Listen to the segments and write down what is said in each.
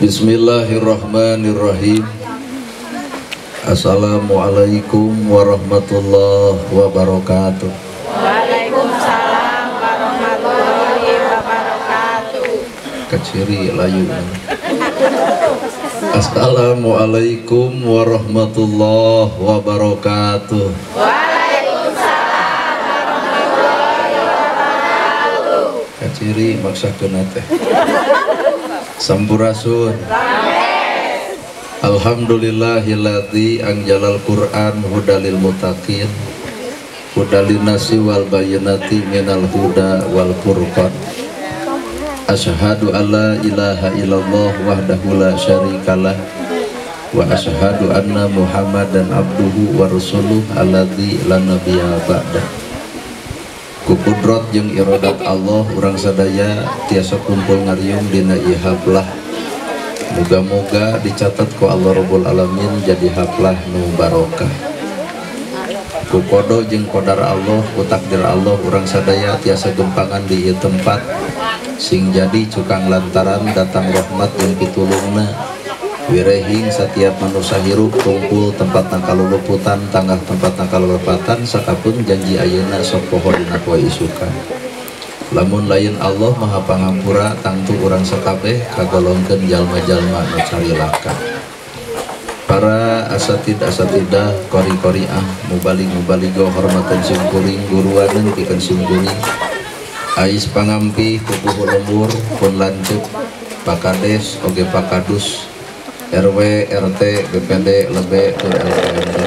Bismillahirrahmanirrahim. Assalamualaikum warahmatullahi wabarakatuh. Waalaikumsalam warahmatullahi wabarakatuh. Kaciri layu. Assalamualaikum warahmatullahi wabarakatuh. Waalaikumsalam warahmatullahi wabarakatuh. Kaciri maksakeun teh. Sampurasun. Alhamdulillahilladzi anjalal Qur'an hudalil muttaqin hudalin nasi wal bayyinati minal huda wal furqan. Asyhadu alla ilaha illallah wahdahu la syarikalah wa asyhadu anna Muhammadan abduhu wa rasuluh alladzi la nabiyya ba'da. Ku kudrat jeung iradat Allah urang sadaya tiasa kumpul ngariung dina ieu haflah. Moga-moga dicatat ku Allah Rabbul Alamin jadi haflah nu barokah. Ku kodo jeung qadar Allah, ku takdir Allah urang sadaya tiasa gempangan di ieu tempat sing jadi cukang lantaran datang rahmat jeung pitulungna. Wirehing setiap manusia hirup kumpul tempat kaluluputan tangah tempat kalalepatan sakapun janji ayeuna sok poho dina poe isukan. Lamun lain Allah Maha Pangampura tangtu urang sakabeh kagolongkeun jalma-jalma nu carilaka. Para asatid asatidah qori-qoriah mubalig-mubaligo hormatan simkuring guruaneun pikeun simkuring ais pangampi pupuhu lembur pun lanceuk pakades oge pakadus RW, RT, BPD, lebe, tur LPMD.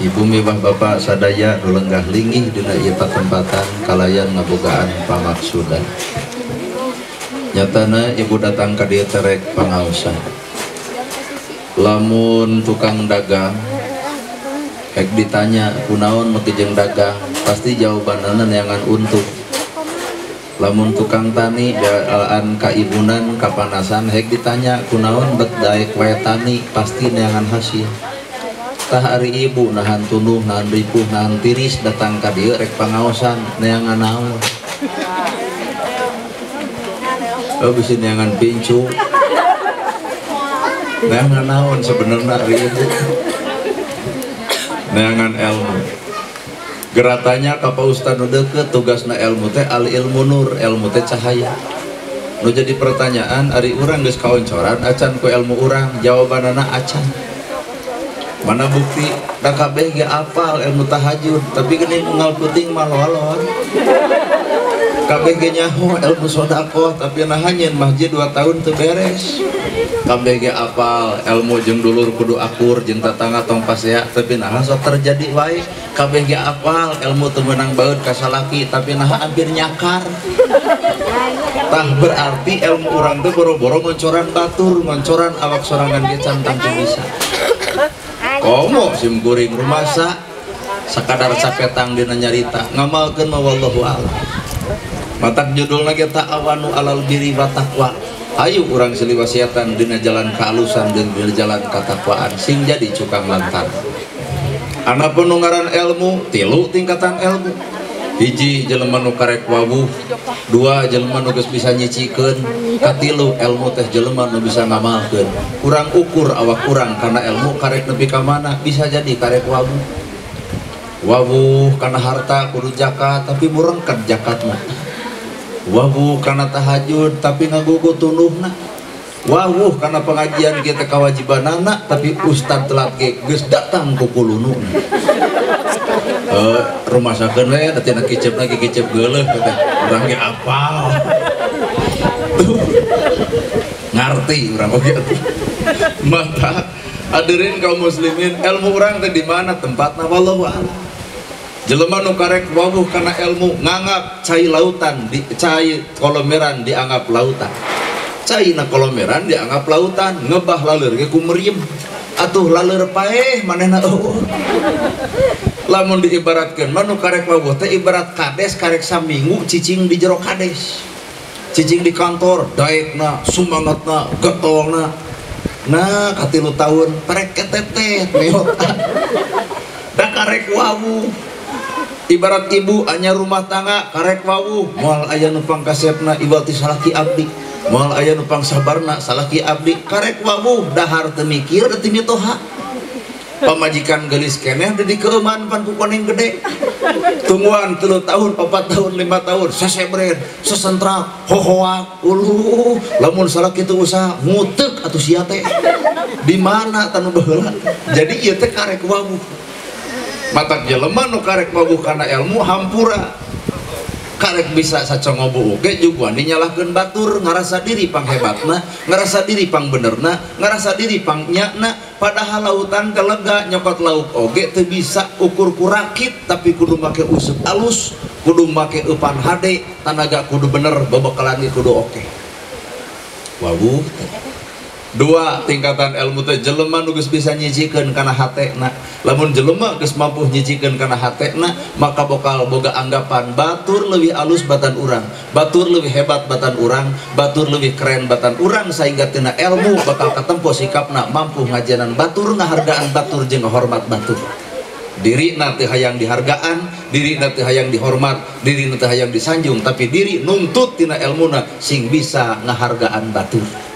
Ibu miwah bapak sadaya nu lenggah linggih dina ieu patempatan kalayan ngabogaan pamaksudan. Nyatana ibu datang ka dieu terek pangaosan. Lamun tukang dagang hek ditanya kunaon make jeung dagang, pasti jawabanana neangan untung. Lamun tukang tani jalan kaibunan kapanasan hek ditanya kunaon bet daek wae tani, pasti neangan hasil. Tah ari ibu nahan tunduh nahan ripuh nahan tiris datang ka dieu rek pangaosan neangan naon. Oh bisi neangan pincu. Neangan naon sebenarnya ari ibu. Neangan ilmu. Geratanya ka Pak Ustad nu deukeut tugasna ilmu teh al ilmu nur, ilmu teh cahaya. Nu jadi pertanyaan ari urang geus kaoncoran acan ku ilmu urang, jawabanana acan. Mana bukti da kabeh ge apal ilmu tahajud, tapi geuning unggal peuting mah loalon. Kabeh ge nyaho ilmu sedekah, tapi naha nyeun masjid 2 tahun teu beres. Kabeh ge apal ilmu jeung dulur kudu akur jeung tatangga tong pasea, tapi naha sok terjadi wae. Kabeh ge apal ilmu teu meunang baeud ka salaki, tapi naha hampir nyakar. Tah berarti ilmu urang teh boro-boro ngoncoran batur, ngoncoran awak sorangan ge can tangtu bisa. Komo sim kuring rumasa sakadar capetang dina nyarita ngamalkeun mah wallahu a'lam. Matak judulna ge ta'awanu alal birri wa taqwa. Ayo urang siliwasiatan dina jalan kaalusan jeung dina jalan katakwaan sing jadi cukang lantar. Anapun nu ngaran ilmu, tilu tingkatan ilmu. Hiji jelema nu karek wawuh, dua jelema nu geus bisa nyicikeun, katilu ilmu teh jelema nu bisa ngamalkeun. Urang ukur awak urang kana ilmu karek nepi ka mana, bisa jadi karek wawuh. Wawuh kana harta kudu zakat tapi murengket zakatna. Wawuh kana tahajud tapi ngagugu tunduhna. Wawuh kana pengajian kita kewajibanana tapi ustad telat ge geus datang ku kulununa. Rumasakeun we da tina kicep lagi kicep geuleuh teh urang ge apal. Ngarti urang oge atuh. Mata hadirin kaum muslimin, ilmu urang teh di mana tempatna wallahu a'lam. Jelema nu karek wawuh kana ilmu nganggap cai lautan di cai kolomeran dianggap lautan. Cai na kolomeran dianggap lautan, ngebah laleur ge ku meriem. Atuh laleur paeh manehna eueuh. Lamun diibaratkeun mah nu karek wawuh teh ibarat kades karek saminggu cicing di jero kades. Cicing di kantor, daekna, sumangatna, getolna. Nah, katilu tahun parek ketetet meotan. Da karek wawuh. Ibarat ibu anyar rumah tangga karek wawuh moal aya nu pangkasepna ibal ti salaki abdi. Moal aya nu pangsabarna salaki abdi karek wawuh dahar teu mikir teu mitoha. Pamajikan geulis keneh di keuman pan ku koneng gede. Tungguan 3 tahun, 4 tahun, 5 tahun sesebret, sesentrak, hohoak, uluh. Lamun salaki teu usaha nguteuk atuh sia teh. Di mana tanu baheula? Jadi ieu teh karek wawuh. Matak jelema nu karek wawuh kana ilmu hampura. Karek bisa sacongobu oge jeung wani nyalahkeun batur, ngarasa diri panghebatna, ngarasa diri pangbenerna, ngarasa diri pangnyana, padahal lautan telega nyokot lauk oge teu bisa ukur ku rakit tapi kudu make useup alus, kudu make eupan hade, tanaga kudu bener, bebekalan ge kudu oke. Wawuh. Dua tingkatan ilmu teh jelema nu geus bisa nyijikeun kana hatena. Lamun jelema geus mampu nyijikeun kana hatena, maka bakal boga anggapan batur leuwih alus batan urang, batur leuwih hebat batan urang, batur leuwih keren batan urang, sehingga tina ilmu bakal katempo sikapna mampu ngajanan batur, ngahargaan batur jeung ngahormat batur. Diri teu hayang dihargaan, diri teu hayang dihormat, diri teu hayang disanjung, tapi diri nuntut tina ilmuna sing bisa ngahargaan batur.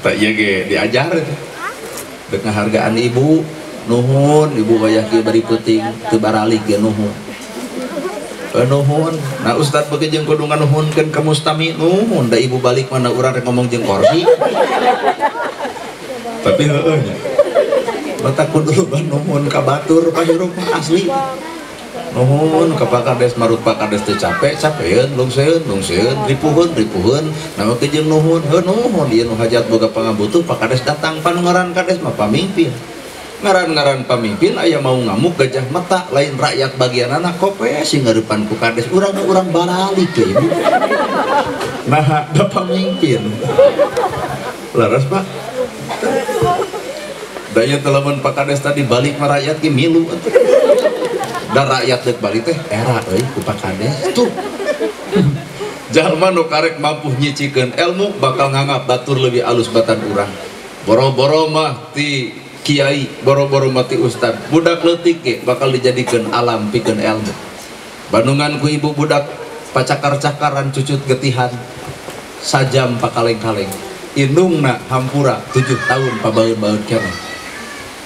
Tak iya ge diajar itu. Dek ngahargaan ibu, nuhun ibu wayah kieu bari peuting teu baralik ge nuhun. Nuhun. Nah ustad beuki jeung kudu nganuhunkeun ka mustami nuhun da ibu balik mana urang rek ngomong jeung korsi. Tapi heueuh nya. Mata kudu loba nuhun ka batur pahirup asli. Nuhun ka Pak Kades marut Pak Kades teu capek, capeun, lungseun, lungseun, ripuheun, ripuheun. Nah ke jeung nuhun, heuh nuhun ieu nu hajat boga pangabutuh Pak Kades datang pan ngaran Kades mah pamimpin. Ngaran-ngaran pamimpin aya mau ngamuk gajah mata lain rakyat bagianana kope sing ngarupan ku Kades urang urang baralik ya ibu. Nah, da pamimpin. Laras Pak. Daya teu lamun Pak Kades tadi balik mah rakyat ge milu atuh. Da rakyat deuk balik teh era euy ku Pak Kades tuh. Jalma nu karek mampu nyicikeun ilmu bakal nganggap batur leuwih alus batan urang. Boro-boro mah ti kiai, boro-boro mah ti ustad, budak leutik ge bakal dijadikeun alam pikeun ilmu. Bandungan ku ibu budak pacakar-cakaran cucut getihan sajam pakaleng-kaleng. Indungna hampura 7 tahun pabaeun-baeun keneh.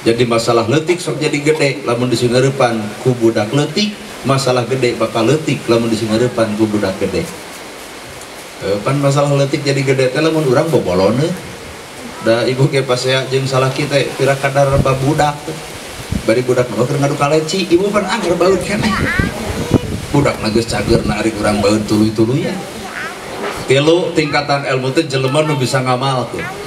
Jadi masalah leutik sok jadi gede lamun disingareupan ku budak leutik, masalah gede bakal leutik lamun disingareupan ku budak gede. Pan masalah leutik jadi gede teh lamun urang bobolone. Da ibu ge pasea jeung salaki teh pira kadar babudak teh. Bari budak mah keur ngadu kaleci, ibu pan angger baeun keneh. Budak na geus cageurna ari urang baeun tuluy-tuluyan. Tilu tingkatan ilmu teh jelema nu bisa ngamalkeun.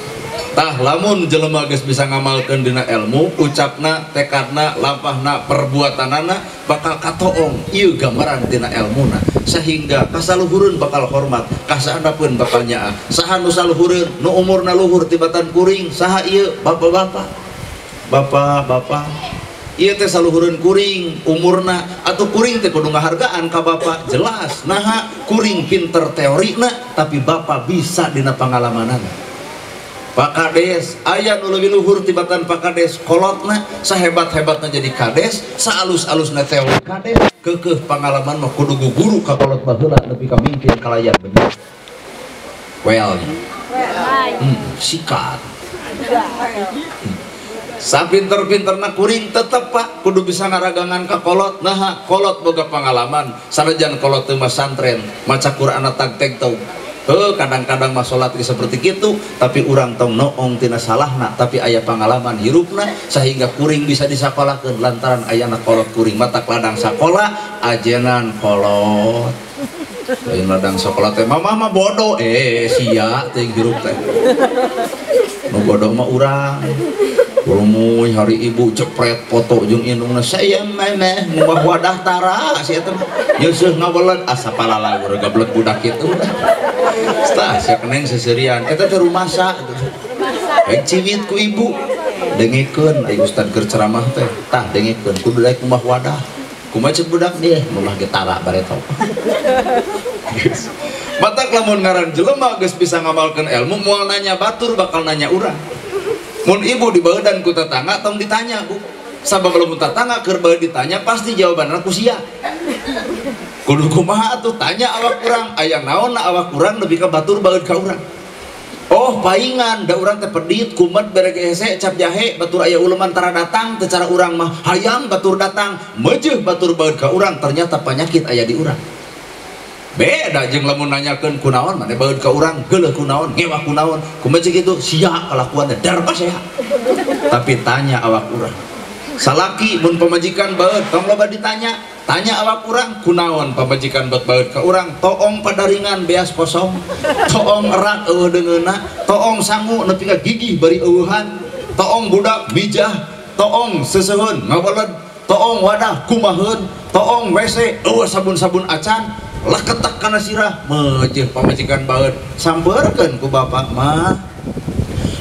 Tah lamun jelema geus bisa ngamalkeun dina ilmu, ucapna, tekadna, lampahna, perbuatanana bakal katoong ieu gambaran dina elmuna sehingga kasaluhureun bakal hormat, kasahandapeun bakal nyaah. Saha nu saluhureun, nu umurna luhur tibatan kuring, saha ieu bapak-bapak. Bapak-bapak ieu teh saluhureun kuring umurna atuh kuring teh kudu ngahargaan ka bapak jelas. Naha kuring pinter teorina tapi bapak bisa dina pangalamanana. Pak Kades, aya nu leuwih luhur tibatan Pak Kades, kolotna sahebat-hebatna jadi kades, saalus-alusna teori kades, keukeuh pangalaman mah kudu guru ka kolot baheula nepi ka mingkin kalayan bener. Well. Sikat. Sapinter-pinterna kuring tetep Pak kudu bisa ngaragangan ka kolot. Naha kolot boga pangalaman, sanajan kolot teu masantren, maca Qur'anna tag-teg tau. Kadang-kadang mah salat ge seperti kitu, tapi urang tong noong tina salahna, tapi aya pangalaman hirupna sehingga kuring bisa disakolakeun lantaran ayana kolot kuring matak ladang sakola ajenan kolot. Lain ladang sakola teh mamah mah bodoh, sia teh hirup teh. Nu bodoh mah urang. Kurumuy hari ibu jepret foto jeung indungna saya memeh ngubah wadah tara si eta nyeuseuh ngaweleg asa palalagur gablek budak kitu. Tah sia keneng seserian eta teh rumasa. Rek ciwit ku ibu dengekeun ai ustad keur ceramah teh tah dengekeun kudu daek ngumbah wadah. Kumaha ceuk budak dia ngumbah ge tara bareto. Matak lamun ngaran jelema geus bisa ngamalkeun ilmu moal nanya batur bakal nanya urang. Mun ibu dibaeudan ku tetangga tong ditanya bu. Sabab lamun tetangga keur baeud ditanya pasti jawabanna ku sia. Kudu kumaha atuh tanya awak urang, aya naonna awak urang nepi ka batur baeud ka urang. Oh paingan da urang teh pedit kumet bere hese cap jahe batur aya uleman tara datang teh cara urang mah hayang batur datang meujeuh batur baeud ka urang ternyata penyakit aya di urang. Beda jeung lamun nanyakeun kunaon maneh baeud ka urang geuleuh kunaon ngewah kunaon kumaha kitu sia kalakuanna dar pasea. Tapi tanya awak urang. Salaki mun pamajikan baeud tong loba ditanya, tanya awak urang kunaon pamajikan bet baeud ka urang toong padaringan beas kosong, toong erak eueuh deungeunna, toong sangu nepi ka gigih bari eueuhan, toong budak mijah, toong seseuheun ngaweled, toong wadah kumaheun, toong WC eueuh sabun-sabun acan, leketek kana sirah meujeuh pamajikan baeud sampeurkeun ku bapak mah.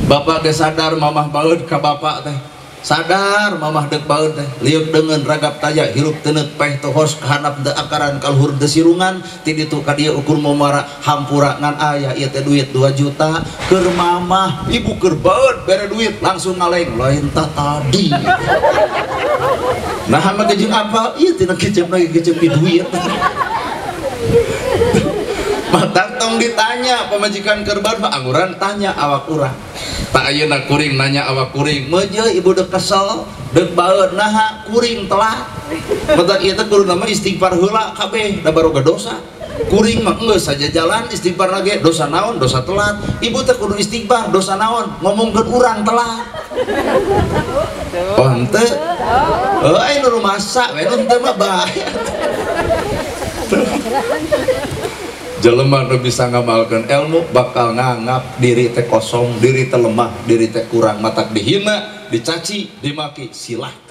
Bapak ge sadar mamah baeud ka bapak teh. Sadar mamah dek baeud teh liuk deungeun ragap taya hirup teuneut peh tohos kahanap teu akaran kaluhur teu sirungan ti ditu ka dieu ukur momara hampura ngan aya ieu teh duit 2 juta keur mamah ibu keur baeud bere duit langsung ngaleng lain tah tadi. Nah mah jeung apa ieu tina kecep lagi kecep duit. Matak tong ditanya pamajikan keur baeud mah angguran tanya awak urang. Tak ayeuna kuring nanya awak kuring meujeuh ibu dek kesel dek baeud naha kuring telat matak ieu teh kudu nama istighfar heula kabeh da baroga dosa kuring mah geus saja jalan istighfar lagi dosa naon dosa telat ibu teh kudu istighfar dosa naon ngomongkeun urang telat oh henteu heuh aya nu rumasa we nu teu mah bae. Jelema nu bisa ngamalkeun ilmu bakal nganggap diri teh kosong, diri teh lemah, diri teh kurang, matak dihina, dicaci, dimaki, silahkan.